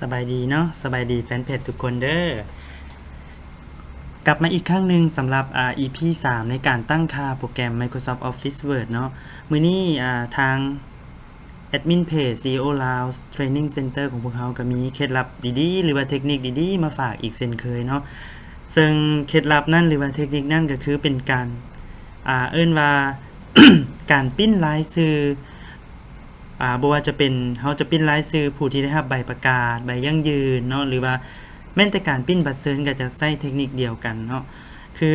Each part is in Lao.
ສະບາຍດີເນາະ ສະບາຍດີແຟນເພຈທຸກຄົນເດີ. ກັບມາອີກຄັ້ງໜຶ່ງສຳລັບ ອາ ອີພີສາມ ໃນການຕັ້ງຄ່າໂປຣແກຣມ Microsoft Office Word ເນາະ. ມື້ນີ້ ອາ ທາງແອັດມິນເພຈ CEO Laos Training Center ຂອງພວກເຮົາກໍມີເຄັດລັບດີໆ ຫຼືວ່າເຕັກນິກດີໆ ມາຝາກອີກເຊັ່ນເຄີຍເນາະ. ເຊິ່ງເຄັດລັບນັ້ນ ຫຼືວ່າເຕັກນິກນັ້ນ ກໍຄືເປັນການ ອາ ເອີ້ນວ່າ ການປິ່ນລາຍຊື່ ອາ ບໍ່ວ່າຈະເປັນ ເຮົາຈະປິ່ນລາຍຊື່ຜູ້ທີ່ໄດ້ຮັບໃບປະກາດ ໃບຢັ້ງຢືນເນາະ ຫຼືວ່າແມ່ນແຕ່ການປິ່ນບັດເຊີນກໍຈະໃຊ້ເຕັກນິກດຽວກັນເນາະ. ຄື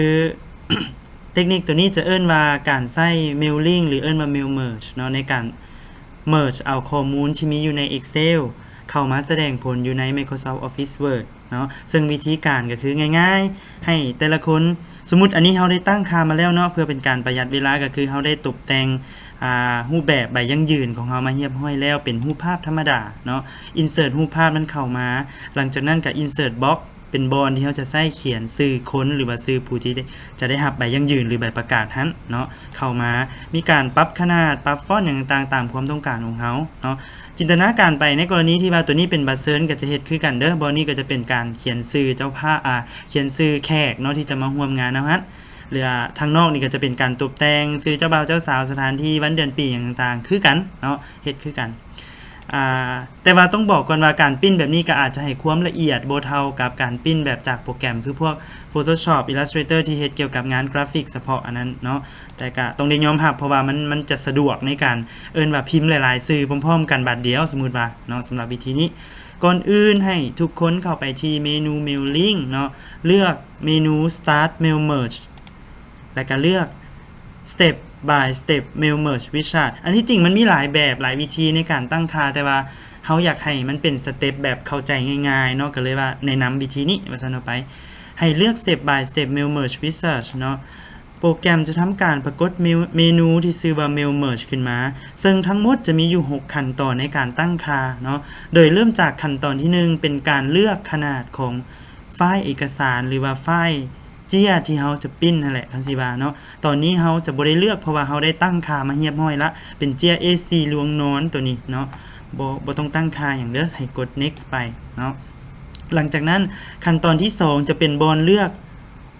ເຕັກນິກໂຕນີ້ຈະເອີ້ນວ່າການໃຊ້ mailing ຫຼືເອີ້ນວ່າ mail merge ເນາະ ໃນການ merge ເອົາຂໍ້ມູນທີ່ມີຢູ່ໃນ Excel ເຂົ້າມາສະແດງຜົນຢູ່ໃນ Microsoft Office Word ເນາະ. ເຊິ່ງວິທີການກໍຄືງ່າຍໆ ໃຫ້ແຕ່ລະຄົນ ສົມມຸດອັນນີ້ເຮົາໄດ້ຕັ້ງຄ່າມາແລ້ວເນາະ ເພື່ອເປັນການປະຢັດເວລາ ກໍຄືເຮົາໄດ້ຕົບແຕ່ງ ອາ ຮູບແບບໃບຢັ້ງຢືນຂອງເຮົາມາຮຽບຮ້ອຍແລ້ວ ເປັນຮູບພາບທຳມະດາເນາະ. insert ຮູບພາບນັ້ນເຂົ້າມາ ຫຼັງຈາກນັ້ນກໍ insert box ເປັນບ່ອນທີ່ເຮົາຈະໃຊ້ຂຽນຊື່ຄົນ ຫຼືວ່າຊື່ຜູ້ທີ່ຈະໄດ້ຮັບໃບຢັ້ງຢືນ ຫຼືໃບປະກາດຫັ້ນເນາະ ເຂົ້າມາ. ມີການປັບຂະໜາດ ປັບຟອນຫຍັງຕ່າງໆ ຕາມຄວາມຕ້ອງການຂອງເຮົາເນາະ. ຈິນຕະນາການໄປ ໃນກໍລະນີທີ່ວ່າໂຕນີ້ເປັນບັດເຊີນ ກໍຈະເຮັດຄືກັນເດີ. ບ່ອນນີ້ກໍຈະເປັນການຂຽນຊື່ເຈົ້າພາບ ອາ ຂຽນຊື່ແຂກເນາະ ທີ່ຈະມາຮ່ວມງານເຮົາຫັ້ນ ຫຼືວ່າທາງນອກນີ້ກໍຈະເປັນການຕົບແຕ່ງຊື່ເຈົ້າບ່າວເຈົ້າສາວ ສະຖານທີ່ ວັນເດືອນປີຫຍັງຕ່າງໆ ຄືກັນເນາະ ເຮັດຄືກັນ. ອາ ແຕ່ວ່າຕ້ອງບອກກ່ອນວ່າການປິ່ນແບບນີ້ກໍອາດຈະໃຫ້ຄວາມລະອຽດບໍ່ເທົ່າກັບການປິ່ນແບບຈາກໂປຣແກຣມ ຄືພວກ Photoshop Illustrator ທີ່ເຮັດກ່ຽວກັບງານກຣາຟິກສະເພາະອັນນັ້ນເນາະ. ແຕ່ກະຕ້ອງໄດ້ຍອມຮັບ ເພາະວ່າມັນ ມັນຈະສະດວກໃນການເອີ້ນວ່າພິມຫຼາຍໆຊື່ພ້ອມໆກັນບາດດຽວ ສົມມຸດວ່າເນາະ. ສຳລັບວິທີນີ້ ກ່ອນອື່ນໃຫ້ທຸກຄົນເຂົ້າໄປທີ່ເມນູ Mailing ເນາະ ເລືອກເມນູ Start Mail Merge ແລ້ວກະເລືອກ Step by Step Mail Merge Wizard. ອັນທີ່ຈິງມັນມີຫຼາຍແບບ ຫຼາຍວິທີໃນການຕັ້ງຄ່າ ແຕ່ວ່າເຮົາຢາກໃຫ້ມັນເປັນສະເຕັບແບບເຂົ້າໃຈງ່າຍໆເນາະ ກໍເລີຍວ່າແນະນຳວິທີນີ້ວ່າຊັ້ນເອົາໄປ. ໃຫ້ເລືອກ Step by Step Mail Merge Wizard ເນາະ. ໂປຣແກຣມຈະທຳການປາກົດເມ ເມນູທີ່ຊື່ວ່າ Mail Merge ຂຶ້ນມາ, ເຊິ່ງທັງໝົດຈະມີຢູ່ຫົກຂັ້ນຕອນໃນການຕັ້ງຄ່າເນາະ, ໂດຍເລີ່ມຈາກຂັ້ນຕອນທີໜຶ່ງ ເປັນການເລືອກຂະໜາດຂອງໄຟລ໌ເອກະສານ ຫຼືວ່າໄຟລ໌ເຈ້ຍທີ່ເຮົາຈະປິ່ນຫັ້ນແຫຼະ ຄັນຊິວ່າເນາະ. ຕອນນີ້ເຮົາຈະບໍ່ໄດ້ເລືອກ ເພາະວ່າເຮົາໄດ້ຕັ້ງຄ່າມາຮຽບຮ້ອຍລະ ເປັນເຈ້ຍ ເອສີ່ ລວງນອນໂຕນີ້ເນາະ, ບໍ່ ບໍ່ຕ້ອງຕັ້ງຄ່າຫຍັງເດີ, ໃຫ້ກົດ Next ໄປເນາະ. ຫຼັງຈາກນັ້ນ ຂັ້ນຕອນທີສອງ ຈະເປັນບ່ອນເລືອກ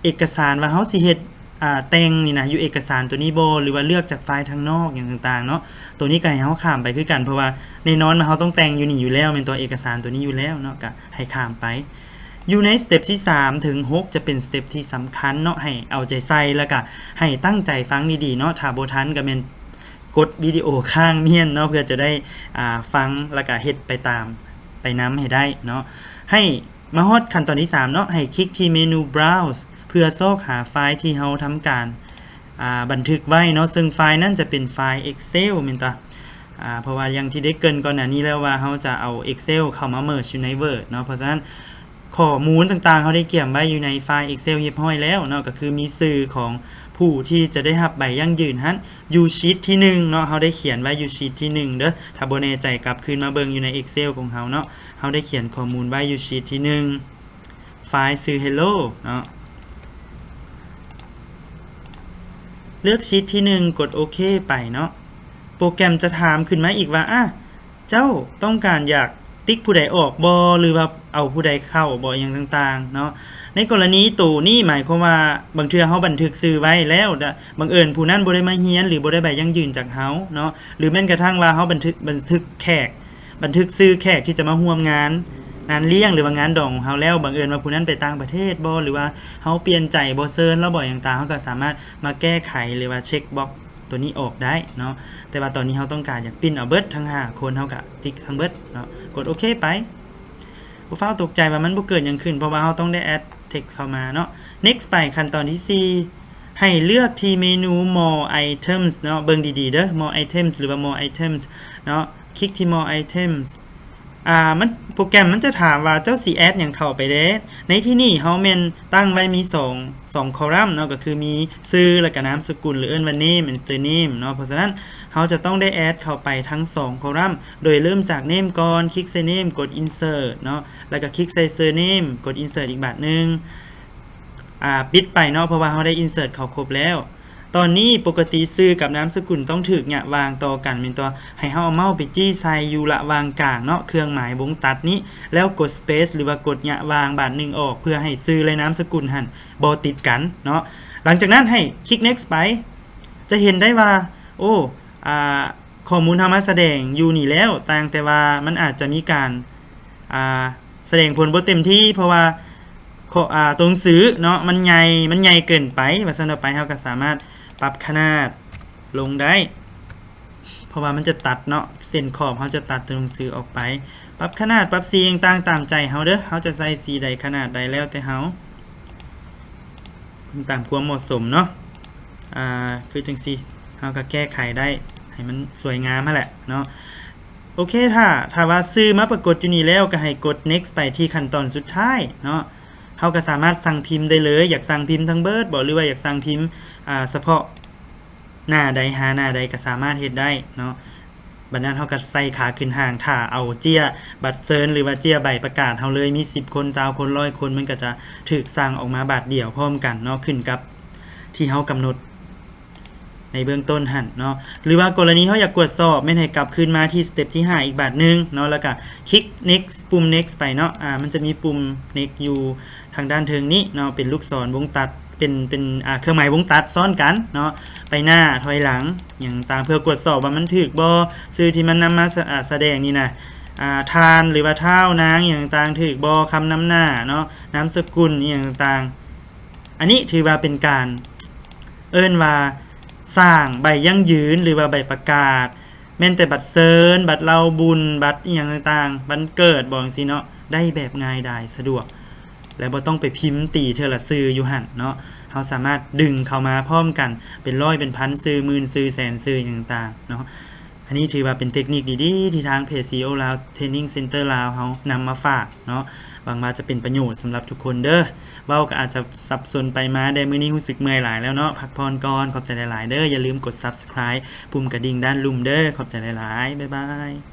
ເອກະສານວ່າເຮົາຊິເຮັດ ອາ ແຕ່ງນີ້ນະ ຢູ່ເອກະສານໂຕນີ້ບໍ່ ຫຼືວ່າເລືອກຈາກໄຟລ໌ທາງນອກຫຍັງຕ່າງໆເນາະ. ໂຕນີ້ກໍໃຫ້ເຮົາຂ້າມໄປຄືກັນ ເພາະວ່າແນ່ນອນວ່າເຮົາຕ້ອງແຕ່ງຢູ່ນີ້ຢູ່ແລ້ວ ແມ່ນຕົວເອກະສານໂຕນີ້ຢູ່ແລ້ວເນາະ, ກໍໃຫ້ຂ້າມໄປ. ຢູ່ໃນສະເຕັບທີສາມເຖິງຫົກ ຈະເປັນສະເຕັບທີ່ສຳຄັນເນາະ, ໃຫ້ເອົາໃຈໃສ່ ແລ້ວກໍໃຫ້ຕັ້ງໃຈຟັງດີໆເນາະ. ຖ້າບໍ່ທັນກໍແມ່ນກົດວິດີໂອຄ້າງມ້ຽນເນາະ ເພື່ອຈະໄດ້ ອາ ຟັງ ແລ້ວກໍເຮັດໄປຕາມ ໄປນຳໃຫ້ໄດ້ເນາະ. ໃຫ້ ມາຮອດຂັ້ນຕອນທີສາມເນາະ, ໃຫ້ຄລິກທີ່ເມນູ Browse ເພື່ອຊອກຫາໄຟລ໌ທີ່ເຮົາທຳການ ອາ ບັນທຶກໄວ້ເນາະ, ເຊິ່ງໄຟລ໌ນັ້ນຈະເປັນໄຟລ໌ Excel ແມ່ນຕາ? ອາ ເພາະວ່າຢ່າງທີ່ໄດ້ເກີ່ນກ່ອນໜ້ານີ້ແລ້ວວ່າ ເຮົາຈະເອົາ Excel ເຂົ້າມາ merge ຢູ່ໃນ Word ເນາະ, ເພາະສະນັ້ນຂໍ້ມູນຕ່າງໆ ເຮົາໄດ້ກຽມໄວ້ຢູ່ໃນໄຟລ໌ Excel ຮຽບຮ້ອຍແລ້ວເນາະ, ກໍຄືມີຊື່ຂອງຜູ້ທີ່ຈະໄດ້ຮັບໃບຢັ້ງຢືນຫັ້ນ ຢູ່ sheet ທີໜຶ່ງເນາະ, ເຮົາໄດ້ຂຽນໄວ້ຢູ່ sheet ທີໜຶ່ງເດີ. ຖ້າບໍ່ແນ່ໃຈ ກັບຄືນມາເບິ່ງຢູ່ໃນ Excel ຂອງເຮົາເນາະ, ເຮົາໄດ້ຂຽນຂໍ້ມູນໄວ້ຢູ່ sheet ທີໜຶ່ງ ໄຟລ໌ຊື່ Hello ເນາະ. ເລືອກ sheet ທີໜຶ່ງ ກົດໂອເຄໄປເນາະ. ໂປຣແກຣມຈະຖາມຂຶ້ນມາອີກວ່າ ອາ ເຈົ້າຕ້ອງການຢາກຕິກຜູ້ໃດອອກບໍ່ ຫຼືວ່າເອົາຜູ້ໃດເຂົ້າບໍ່ ອີ່ຫຍັງຕ່າງໆເນາະ. ໃນກໍລະນີໂຕນີ້ ໝາຍຄວາມວ່າບາງເທື່ອເຮົາບັນທຶກຊື່ໄວ້ແລ້ວ ແຕ່ບັງເອີນຜູ້ນັ້ນບໍ່ໄດ້ມາຮຽນ ຫຼືບໍ່ໄດ້ໃບຢັ້ງຢືນຈາກເຮົາເນາະ, ຫຼືແມ່ນກະທັ່ງວ່າເຮົາບັນທຶກ ບັນທຶກແຂກ ບັນທຶກຊື່ແຂກທີ່ຈະມາຮ່ວມງານ ງານລ້ຽງ ຫຼືວ່າງານດອງຂອງເຮົາແລ້ວ, ບັງເອີນວ່າຜູ້ນັ້ນໄປຕ່າງປະເທດບໍ່ ຫຼືວ່າເຮົາປ່ຽນໃຈບໍ່ເຊີນລາວບໍ່ ຫຍັງຕ່າງ, ເຮົາກໍສາມາດມາແກ້ໄຂ ຫຼືວ່າເຊັກບັອກໂຕນີ້ອອກໄດ້ເນາະ. ແຕ່ວ່າຕອນນີ້ເຮົາຕ້ອງການຢາກປິ່ນເອົາເບິດທັງຫ້າຄົນ, ເຮົາກໍຕິກທັງເບິດເນາະ, ກົດໂອເຄໄປ. ບໍ່ຟ້າວຕົກໃຈວ່າມັນບໍ່ເກີດຫຍັງຂຶ້ນ ເພາະວ່າເຮົາຕ້ອງໄດ້ add text ເຂົ້າມາເນາະ. Next ໄປ, ຂັ້ນຕອນທີສີ່ ໃຫ້ເລືອກທີ່ເມນູ More Items ເນາະ, ເບິ່ງດີໆເດີ More Items ຫຼືວ່າ More Items ເນາະ, ຄລິກທີ່ More Items. ອາ ມັນ ໂປຣແກຣມມັນຈະຖາມວ່າເຈົ້າຊິ add ຫຍັງເຂົ້າໄປແດ່. ໃນທີ່ນີ້ເຮົາແມ່ນຕັ້ງໄວ້ມີສອງ ສອງ column ເນາະ, ກໍຄືມີຊື່ ແລ້ວກໍນາມສະກຸນ ຫຼືເອີ້ນວ່າ name and surname ເນາະ. ເພາະສະນັ້ນເຮົາຈະຕ້ອງໄດ້ add ເຂົ້າໄປທັງສອງ column ໂດຍເລີ່ມຈາກ name ກ່ອນ, ຄລິກໃສ່ name ກົດ insert ເນາະ, ແລ້ວກໍຄລິກໃສ່ surname ກົດ insert ອີກບາດໜຶ່ງ. ອາ ປິດໄປເນາະ ເພາະວ່າເຮົາໄດ້ insert ເຂົ້າຄົບແລ້ວ. ຕອນນີ້ປົກກະຕິຊື່ກັບນາມສະກຸນຕ້ອງຖືກຍະຫວ່າງຕໍ່ກັນແມ່ນຕົວະ ໃຫ້ເຮົາເອົາເມົ້າໄປຈີ້ໃສ່ຢູ່ລະຫວ່າງກາງເນາະ ເຄື່ອງໝາຍວົງຕັດນີ້ ແລ້ວກົດ space ຫຼືວ່າກົດຍະຫວ່າງບາດໜຶ່ງອອກ ເພື່ອໃຫ້ຊື່ ແລະ ນາມສະກຸນຫັ້ນບໍ່ຕິດກັນເນາະ. ຫຼັງຈາກນັ້ນໃຫ້ຄລິກ next ໄປ ຈະເຫັນໄດ້ວ່າ ໂອ້ ອາ ຂໍ້ມູນເຮົາມາສະແດງຢູ່ນີ້ແລ້ວ ຕ່າງແຕ່ວ່າມັນອາດຈະມີການ ອາ ສະແດງຜົນບໍ່ເຕັມທີ່ ເພາະວ່າ ຂໍ້ ອາ ຕົວໜັງສືເນາະ ມັນໃຫຍ່ ມັນໃຫຍ່ເກີນໄປ ວ່າຊັ້ນເຖາະ. ໄປ ເຮົາກໍສາມາດປັບຂະໜາດລົງໄດ້ ເພາະວ່າມັນຈະຕັດເນາະ ເສັ້ນຂອບເຮົາຈະຕັດຕົວໜັງສືອອກໄປ. ປັບຂະໜາດ ປັບສີຕ່າງໆຕາມໃຈເຮົາເດີ້ ເຮົາຈະໃສ່ສີໃດຂະໜາດໃດແລ້ວແຕ່ເຮົາ ເບິ່ງຕາມຄວາມເໝາະສົມເນາະ ອາ ຄືຈັ່ງຊີ້ ເຮົາກໍແກ້ໄຂໄດ້ໃຫ້ມັນສວຍງາມຫັ້ນແຫຼະເນາະ. ໂອເຄ ຖ້າ ຖ້າວ່າຊື່ມາປາກົດຢູ່ນີ້ແລ້ວ ກໍໃຫ້ກົດ next ໄປທີ່ຂັ້ນຕອນສຸດທ້າຍເນາະ. ເຮົາກໍສາມາດສັ່ງພິມໄດ້ເລີຍ ຢາກສັ່ງພິມທັງເບີດບໍ ຫຼືວ່າຢາກສັ່ງພິມ ອາ ສະເພາະໜ້າໃດຫາໜ້າໃດກໍສາມາດເຮັດໄດ້ເນາະ. ບັດນັ້ນເຮົາກໍໃສ່ຂາຂຶ້ນຫ້າງ ຖ້າເອົາເຈ້ຍບັດເຊີນ ຫຼືວ່າເຈ້ຍໃບປະກາດເຮົາເລີຍ ມີສິບຄົນ ຊາວຄົນ ຮ້ອຍຄົນ ມັນກໍຈະຖືກສັ່ງອອກມາບາດດຽວພ້ອມກັນເນາະ ຂຶ້ນກັບທີ່ເຮົາກຳນົດ ໃນເບື້ອງຕົ້ນຫັ້ນເນາະ. ຫຼືວ່າກໍລະນີເຮົາຢາກກວດສອບ ແມ່ນໃຫ້ກັບຄືນມາທີ່ສະເຕັບທີຫ້າອີກບາດໜຶ່ງເນາະ ແລ້ວກະຄລິກ next ປຸ່ມ next ໄປເນາະ. ອາ ມັນຈະມີປຸ່ມ next ຢູ່ທາງດ້ານເທິງນີ້ເນາະ ເປັນລູກສອນວົງຕັດ ເປັນ ເປັນ ອາ ເຄື່ອງໝາຍວົງຕັດຊ້ອນກັນເນາະ ໄປໜ້າ ຖອຍຫຼັງ ຫຍັງຕ່າງ ເພື່ອກວດສອບວ່າມັນຖືກບໍ່ ຊື່ທີ່ມັນນຳມາສະ ອາ ສະແດງນີ້ນະ ອາ ທ່ານ ຫຼືວ່າທ້າວ ນາງ ຫຍັງຕ່າງຖືກບໍ່ ຄຳນຳໜ້າເນາະ ນາມສະກຸນ ອີ່ຫຍັງຕ່າງ. ອັນນີ້ຖືວ່າເປັນການເອີ້ນວ່າສ້າງໃບຢັ້ງຢືນ ຫຼືວ່າໃບປະກາດ ແມ່ນແຕ່ບັດເຊີນ ບັດເລົ່າບຸນ ບັດອີ່ຫຍັງຕ່າງໆ ວັນເກີດບໍ ຈັ່ງຊີ້ເນາະ ໄດ້ແບບງ່າຍດາຍສະດວກ ແລະ ບໍ່ຕ້ອງໄປພິມຕີເທື່ອລະຊື່ຢູ່ຫັ້ນເນາະ. ເຮົາສາມາດດຶງເຂົ້າມາພ້ອມກັນເປັນຮ້ອຍເປັນພັນຊື່ ໝື່ນຊື່ ແສນຊື່ ຫຍັງຕ່າງໆເນາະ. ອັນນີ້ຖືວ່າເປັນເຕັກນິກດີໆ ທີ່ທາງເພຈ ຊີອີໂອ ລາວ Training Center ລາວ ເຮົານຳມາຝາກເນາະ. ຫວັງວ່າຈະເປັນປະໂຫຍດສຳລັບທຸກຄົນເດີ້. ເວົ້າກໍອາດຈະສັບສົນໄປມາແດ່ ມື້ນີ້ຮູ້ສຶກເມື່ອຍຫຼາຍແລ້ວເນາະ ພັກຜ່ອນກ່ອນ. ຂອບໃຈຫຼາຍໆເດີ້. ຢ່າລືມກົດ Subscribe ປຸ່ມກະດິ່ງດ້ານລຸ່ມເດີ້. ຂອບໃຈຫຼາຍໆ. ບາຍບາຍ.